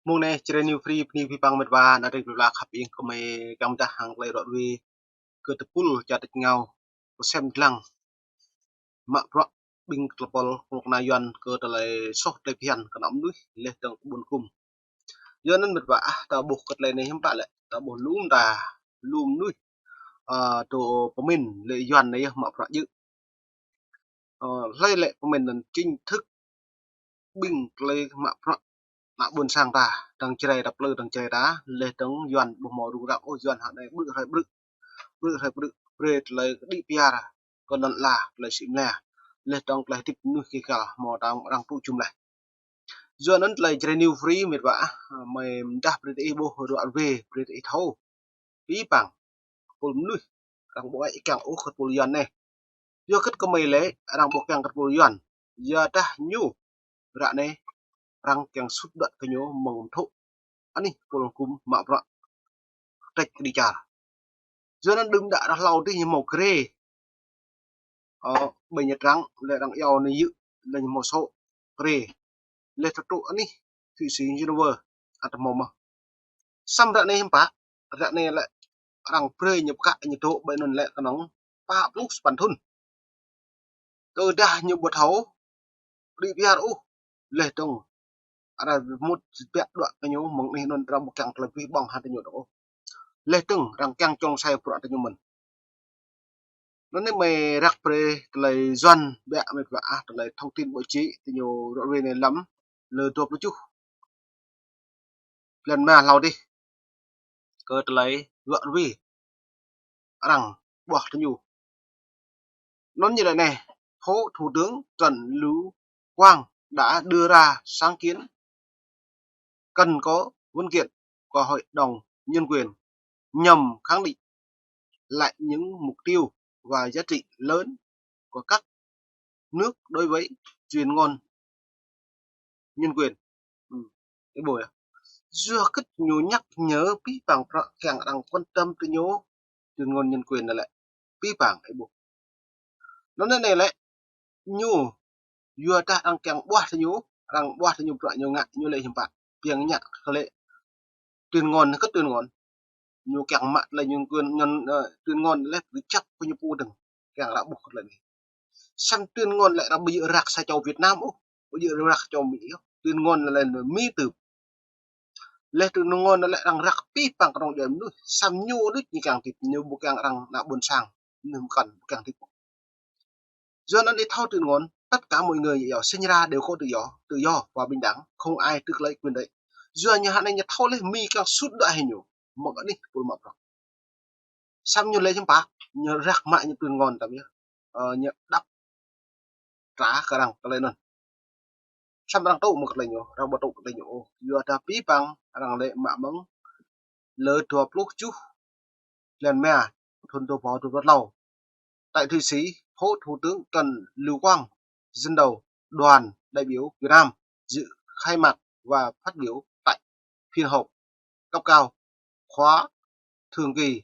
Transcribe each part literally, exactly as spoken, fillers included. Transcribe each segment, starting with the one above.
Mông anai Jrai New Free bơni abih bang met wa, ană tring plơi pla khăp ing kơmơi kiăng pơdah hăng tơlơi ră ruai kơ tơpul čar tač rơngiao, kơ sem dlăng mă bruă ƀing tơlơi pơpul kơnuk kơna Yuan kơ tơlơi soh tơlơi phiăn kơ ană mơnuih laih dơ̆ng ƀun kŭm. Yua anŭn met wa ah, ta ƀuh kơ tơlơi anai hiư̆m pă lĕ, ta ƀuh lu mơta, lu mơnuih, ơ, dŏ pơmĭn lĕ Yuan anai yơh mă bruă djơ̆. Ơ, hlơi lĕ pơmĭn anŭn chính thức ƀing tơlơi mă bruă ană ƀôn sang ta, dơ̆ng Jrai ta plư, dơ̆ng Jrai ta, laih dơ̆ng Yuan ƀu hmâo rŭng răng ôh, Yuan hă anai ƀrư̆ hrơi ƀrư̆, ƀrư̆ hrơi ƀrư̆, brơi tơlơi kơđi pơyar kơ lŏn ala, tơlơi sĭ mơnia, laih dơ̆ng tơlơi hơdip mơnuih kơ kăl hmâo ta arăng tŭ jum laih. Yua anŭn tơlơi Jrai New Free met wa ah, mơi mơdah brơi tơ ih ƀuh ră ruai, brơi tơ ih thâo. Abih bang tơpul mơnuih arăng ƀu ai kiăng ôh kơ tơpul Yuan anai. Yua hơget kơmơi lĕ arăng ƀu kiăng kơ tơpul Yuan? Yua dah ñu ră anai arăng kiăng sut đuaĭ kơ ñu mơ̆ng mơthŭ anih tơpul kŭm mă bruă kơtĕč kơđi čar. Yua anŭn đưm đă ră hlâo adih ñu hmâo grê. Ơ, ƀơi Nhật Trắng, lĕ arăng iâu anai yơh, lĕ ñu hmâo số grê. Laih tơtŭ anih Thụy Sĩ, Geneva, ăt hmâo mơ̆n. Samơ̆ ră anai hiư̆m pă, ră anai lĕ arăng brơi ñu pơkă ñu dŏ ƀơi anŭn lĕ kơnơ̆ng pă pluh sapăn thŭn. Tơdah ñu ƀu thâo kơđi pơyar ôh, laih dơ̆ng arăng mŭt biă đuaĭ kơ ñu mơ̆ng anih anŭn, arăng ƀu kiăng tơlơi abih bang hăng tơ ñu ôh. Laih dơ̆ng arăng kiăng čŏng sai bruă tơ ñu mơ̆n. Anŭn anai mơi răk brơi tơlơi Yuan biă met wa ah, tơlơi thông tin báo chí tơ ñu ră ruai anai lăm lơ dua pluh tơjuh blan rơma hlâo adih kơ tơlơi ră ruai arăng ƀuah tơ ñu. Anŭn ñu lĕ anai, Phó Thủ tướng Trần Lưu Quang đã đưa ra sáng kiến cần có văn kiện của Hội đồng Nhân quyền nhằm khẳng định lại những mục tiêu và giá trị lớn của các nước đối với tuyên ngôn nhân quyền. Ơ, ih ƀuh yơh. Yua hơget ñu nhắc nhớ abih bang bruă kiăng arăng quan tâm tơ ñu tuyên ngôn nhân quyền anai lĕ. Abih bang, ih ƀuh. Anŭn anai lĕ ñu, yua dah arăng kiăng ƀuah tơ ñu, arăng ƀuah tơ ñu bruă ñu ngă, ñu lĕ hiư̆m pă, biăng ngă kơ lĕ tuyên ngôn, hơget tuyên ngôn. Ñu kiăng mă tơlơi ñu quyền nhân, ơ, tuyên ngôn lĕ kơčăp kơ ñu pô dơ̆ng, kiăng arăng ƀuh kơ tơlơi anai. Samơ̆ tuyên ngôn lĕ arăng ƀu djơ̆ răk sa čô Việt Nam ôh, ƀu djơ̆ răk čô Mi ôh. Tuyên ngôn lĕ Mi tưp. Laih tuyên ngôn lĕ arăng răk abih bang kơnơ̆ng djuai mơnuih, samơ̆ ñu đôč ñu kiăng hơdip, ñu ƀu kiăng arăng ană ƀôn sang, ñu mơkăn ƀu kiăng hơdip. Yua anŭn ih thâo tuyên ngôn, tất cả mọi người, ñu iâu, sinh ra đều có tự do, tự do và bình đẳng, không ai tước lấy quyền đấy. Yua ñu hă anai ñu thâo laih Mi kiăng sut đuaĭ hĭ ñu mơ̆ng anih tơpul mă bruă. Samơ̆ ñu lĕ hiư̆m pă, ñu răk mă ñu tuyên ngôn tăm yơh. Ơ, ñu đăp tră kơ arăng tơlơi anŭn. Samơ̆ arăng tŭ mơ̆ kơ tơlơi ñu, arăng ƀu tŭ kơ tơlơi ñu ôh. Yua dah abih bang arăng lĕ mă mơ̆ng lơ dua pluh tơjuh blan rơma thŭn dua rơbâo dua pluh hlâo. Tại Thụy Sĩ, Phó Thủ tướng Trần Lưu Quang, dẫn đầu đoàn đại biểu Việt Nam, dự khai mạc và phát biểu tại phiên họp cấp cao khóa thường kỳ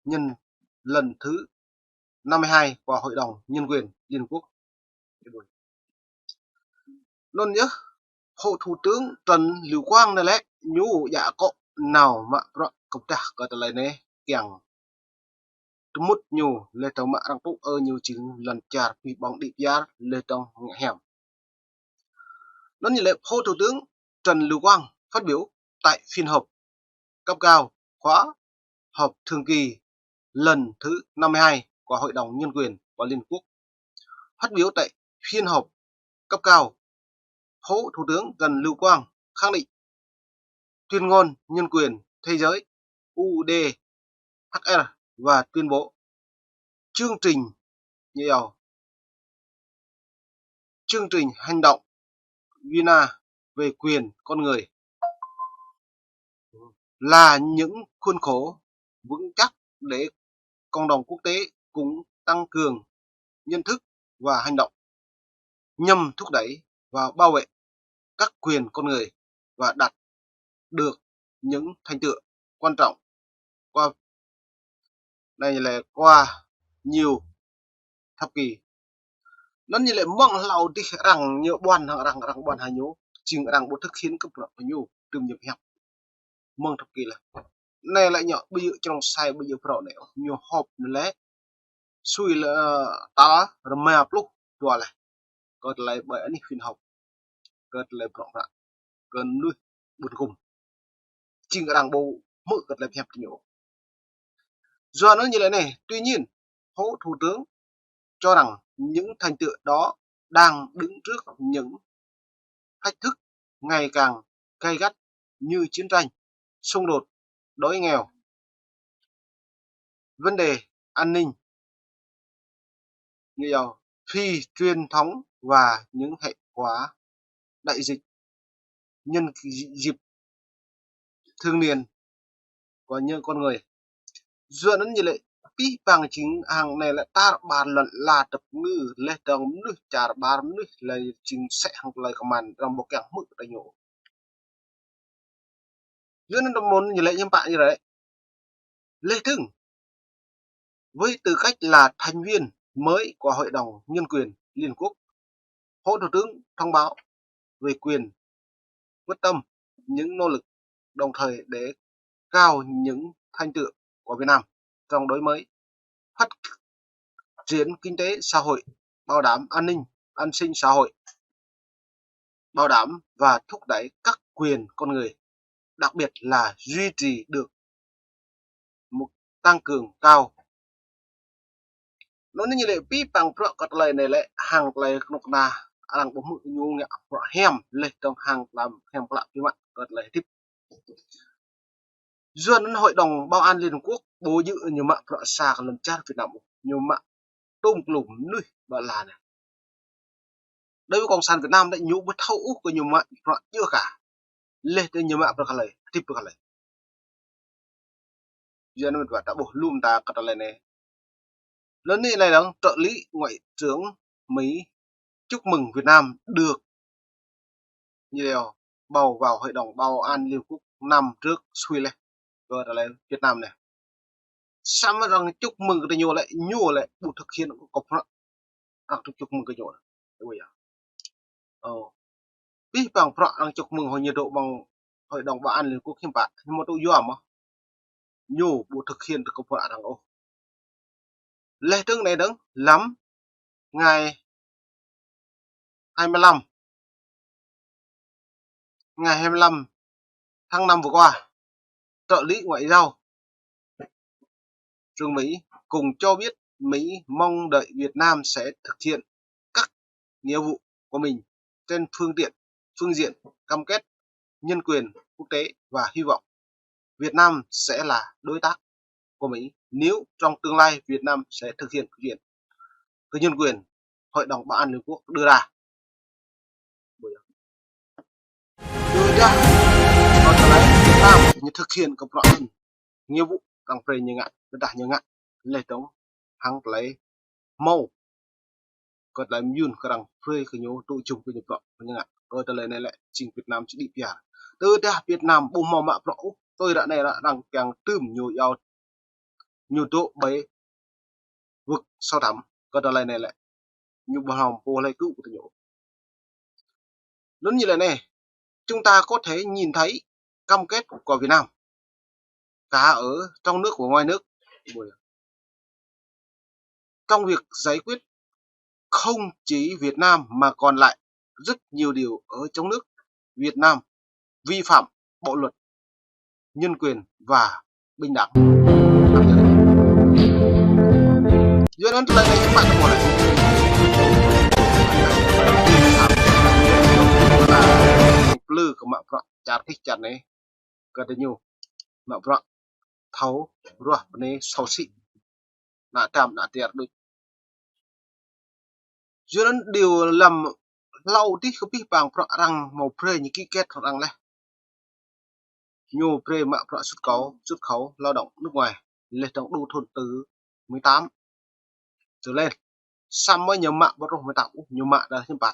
nhân lần thứ năm mươi hai của Hội đồng Nhân quyền Liên Quốc. Anŭn yơh, Phó Thủ tướng Trần Lưu Quang anai lĕ ñu djă akŏ nao mă bruă kơ pơdah kơ tơlơi anai kiăng tơmŭt ñu, laih dơ̆ng mă arăng tŭ ơ ñu jing lŏn čar abih bang kơđi pơyar, laih dơ̆ng ngă hiam. Anŭn ñu lĕ Phó Thủ tướng Trần Lưu Quang phát biểu tại phiên họp cấp cao khóa họp thường kỳ lần thứ năm mươi hai của Hội đồng Nhân quyền của Liên Quốc. Phát biểu tại phiên họp cấp cao, Phó Thủ tướng Trần Lưu Quang khẳng định tuyên ngôn nhân quyền thế giới U D H R và tuyên bố chương trình, ñu iâu, chương trình hành động Việt Nam về quyền con người là những khuôn khổ vững chắc để cộng đồng quốc tế cũng tăng cường nhận thức và hành động nhằm thúc đẩy và bảo vệ các quyền con người và đạt được những thành tựu quan trọng qua, anai lĕ qua nhiều thập kỷ. Anŭn ñu lĕ mơ̆ng hlâo adih arăng ñu ƀuăn hăng arăng, arăng ƀuăn hăng ñu, jing arăng ƀu thực hiện kơ bruă kơ ñu. tơm ñu pơhiăp. Mơ̆ng thŭk ki lĕ. Anai lĕ ñu ƀu djơ̆ čơrông sai ƀu djơ̆ prŏ anai. Ñu họp anai lĕ. Sui lĕ, ơ, tal rơma pluh dua lĕ. Kơ tơlơi ƀơi anih phiên họp. Kơ tơlơi prŏng prăk. Kơ mơnuih ƀun kŭm. Jing arăng ƀu hmư̆ kơ tơlơi pơhiăp tơ ñu. Yua anŭn ñu lĕ anai, tuy nhiên, Phó Thủ tướng cho rằng những thành tựu đó đang đứng trước những thách thức ngày càng gay gắt như chiến tranh, xung đột, đói nghèo, vấn đề an ninh, như là phi truyền thống và những hệ quả đại dịch nhân dịp thường niên của những con người. Yua anŭn ñu lĕ pih pang jing hăng anai lĕ tar ƀar lŏn ala tơpơngư leh dong mơnuih čar ƀar mơnuih lĕ jing sĕ hăng tơlơi kơman arăng ƀu kiăng hmư̆ tơ ñu. Yua anŭn tơmŭn ñu lĕ hiư̆m pă ñu lĕ. Leh dơ̆ng, với tư cách là thành viên mới của Hội đồng Nhân quyền Liên Hợp Quốc, Phó Thủ tướng thông báo về quyền quyết tâm những nỗ lực đồng thời để cao những thành tựu của Việt Nam trong đổi mới, phát triển kinh tế xã hội, bảo đảm an ninh, an sinh xã hội, bảo đảm và thúc đẩy các quyền con người, đặc biệt là duy trì được một tăng trưởng cao. Anŭn ñu lĕ pih pang prŏ kơ tơlơi anai lĕ hăng tơlơi kơnuk kơna arăng ƀu hmư̆ ñu ngă prŏ hiam leh dong hăng tlam hiam klă pih mă kơ tơlơi hơdip. Yua anŭn Hội đồng Bảo an Liên Hợp Quốc ƀu djơ̆ ñu mă prŏ sa kơ lŏn čar Việt Nam ôh, ñu mă tôm klum mơnuih ƀơi ala anai. Đối với Cộng sản Việt Nam lĕ ñu ƀu thâo ôh kơ ñu mă prŏ djơ̆ ka. Leh dong ñu mă prŏ kơ lĕ, hơdip prŏ kơ lĕ. Yua anŭn mĕt wa ta ƀuh lŏm ta kơ tơlơi anai. Lơ̆m anai lĕ dong trợ lý ngoại trưởng Mỹ chúc mừng Việt Nam được như là bầu vào Hội đồng Bảo an Liên Hợp Quốc năm trước sui leh kơ tơlơi Việt Nam anai. Samơ̆ arăng chúc mừng kơ ñu lĕ, ñu lĕ ƀu thực hiện kơ prŏ arăng chúc mừng kơ ñu. Ơ. Pih pang prŏ arăng chúc mừng hŏ ñu dŏ ƀơi Hội đồng Bảo an Liên Hợp Quốc hiư̆m pă, hiư̆m mơ̆ tŭ yua mơ̆. Ñu ƀu thực hiện kơ prŏ arăng ôh. Leh dơ̆ng anai dơ̆ng, lăm ngày hai mươi lăm, ngày hai mươi lăm tháng năm vừa qua, trợ lý ngoại giao trưởng Mỹ cũng cho biết Mỹ mong đợi Việt Nam sẽ thực hiện các nghĩa vụ của mình trên phương tiện, phương diện cam kết nhân quyền quốc tế và hy vọng Việt Nam sẽ là đối tác của Mỹ nếu trong tương lai Việt Nam sẽ thực hiện quyền, cái nhân quyền Hội đồng Bảo an Liên Hợp Quốc đưa ra. Tơdah kơ tơlơi Việt Nam ñu thực hiện kơ prŏ anŭn, nghĩa vụ arăng brơi ñu ngă, tơdah ñu ngă, leh dong hăng tơlơi hmâo kơ tơlơi mơyŭn kơ arăng brơi kơ ñu tŭ jum kơ ñu prŏ kơ ñu ngă. Kơ tơlơi anai lĕ jing Việt Nam či đĭ pơyơr. Tơdah Việt Nam ƀu hmâo mă prŏ ôh, tui ră anai arăng kiăng tơm ñu yua ñu dŏ ƀơi vực sâu thẳm. Kơ tơlơi anai lĕ ñu ƀu hmâo pô hlơi kơ tơ ñu. Anŭn ñu lĕ anai, chúng ta có thể nhìn thấy cam kết của Việt Nam cả ở trong nước và ngoài nước. Trong việc giải quyết không chỉ Việt Nam mà còn lại rất nhiều điều ở trong nước Việt Nam vi phạm bộ luật nhân quyền và bình đẳng. Yua anŭn tơlơi anai hiư̆m pă tơpă lĕ. Plư kơ mă prŏ čar tih čar anai. Kơ tơ ñu mă prŏ thâo ruah bơnai sâu sĭ. Ană tram ană tiar đôč. Yua anŭn điều lăm hlâo dih kơ pih pang prŏ arăng hmâo brơi ñu ký kết arăng leh. Ñu brơi mă prŏ xuất khẩu, xuất khẩu lao động nước ngoài, leh dong đu thŭn thứ mười tám trở lên. Samơ̆ ñu mă ƀu truh mười tám ôh, ñu mă đa hiư̆m pă.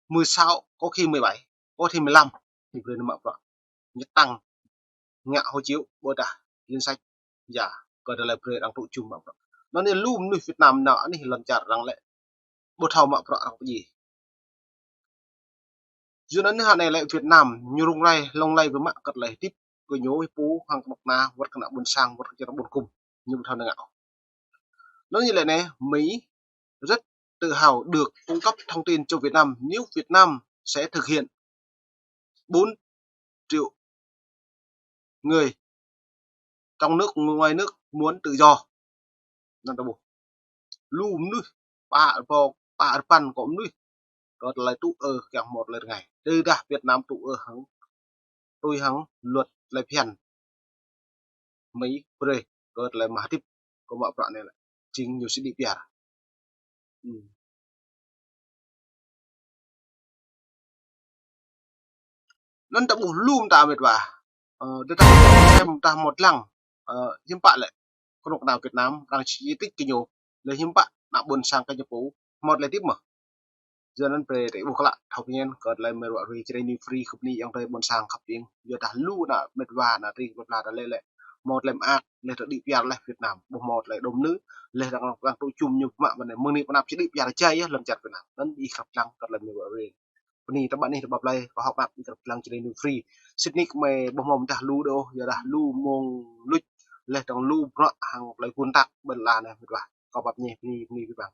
Mười sáu, có khi mười bảy, có khi mười lăm, ñu brơi ñu mă prŏ. Ñu tăng ngă hộ chiếu ƀôdah danh sách, ya, kơ tơlơi brơi arăng tŭ jum mă prŏ. Anŭn ñu lŏm mơnuih Việt Nam nao anih lŏn čar arăng lĕ ƀu thâo mă prŏ arăng pơjing. Yua anŭn hă anai lĕ Việt Nam ñu rŭng răng, hlŏng hlai biă mă kơ tơlơi hơdip kơ ñu pô hăng kơnuk kơna, wơ̆t kơ ană ƀôn sang, wơ̆t kơ čar ƀôn kum, ñu ƀu thâo nao ngă ôh. Anŭn ñu lĕ anai, Mỹ rất tự hào được cung cấp thông tin cho Việt Nam nếu Việt Nam sẽ thực hiện bốn triệu người trong nước, ngoài nước muốn tự do. Anŭn ta ƀuh. Lu mơnuih, pă rơbâo, pă rơpăn kơ mơnuih kơ tơlơi tŭ ư kiăng hmâo tơlơi rơngai. Tơdah Việt Nam tŭ ư hăng, tui hăng luật tơlơi phiăn Mỹ brơi kơ tơlơi mă hơdip kơ mă bruă anai lĕ jing ñu sĭ đĭ piar. Hm. Anŭn ta ƀuh lu mơta mĕt wa. Ơ, tơdah sem tah hmâo lăng, ơ, hiư̆m pă lĕ kơnuk kơna Việt Nam, arăng či tĭt kơ ñu, lĕ hiư̆m pă ană ƀôn sang kơ ñu pô hmâo tơlơi hơdip mơ̆n. Yua anŭn brơi ta ƀuh klă thâo pơñen kơ tơlơi mơruă rui Jrai New Free khăp ni yang tơlơi ƀôn sang khăp ping. Yua dah lu ană mĕt wa ană tring pơpla ta lĕ lĕ hmâo tơlơi mơak, lĕ ta đĭ piar lĕ Việt Nam, ƀu hmâo tơlơi đôm nư, lĕ arăng, arăng tŭ čum ñu mă mơ̆n, mơ̆ng anai pơ anăp či đĭ piar jai yơh lăm čar Việt Nam. Anŭn ih krăp lăng kơ tơlơi mơruă rui. Bơni tơƀă anih tơƀă plơi, kâo hơ̆k mơak ih krăp lăng Jrai New Free. Sĭt nik mơi ƀu hmâo mơdah lu đôč, yua dah lu mông luč, lĕ dơ̆ng lu bruă hăng tơlơi gun tak ƀơi lăn anai mĕt wa. Kâo pap ñe, bơni, bơni abih bang.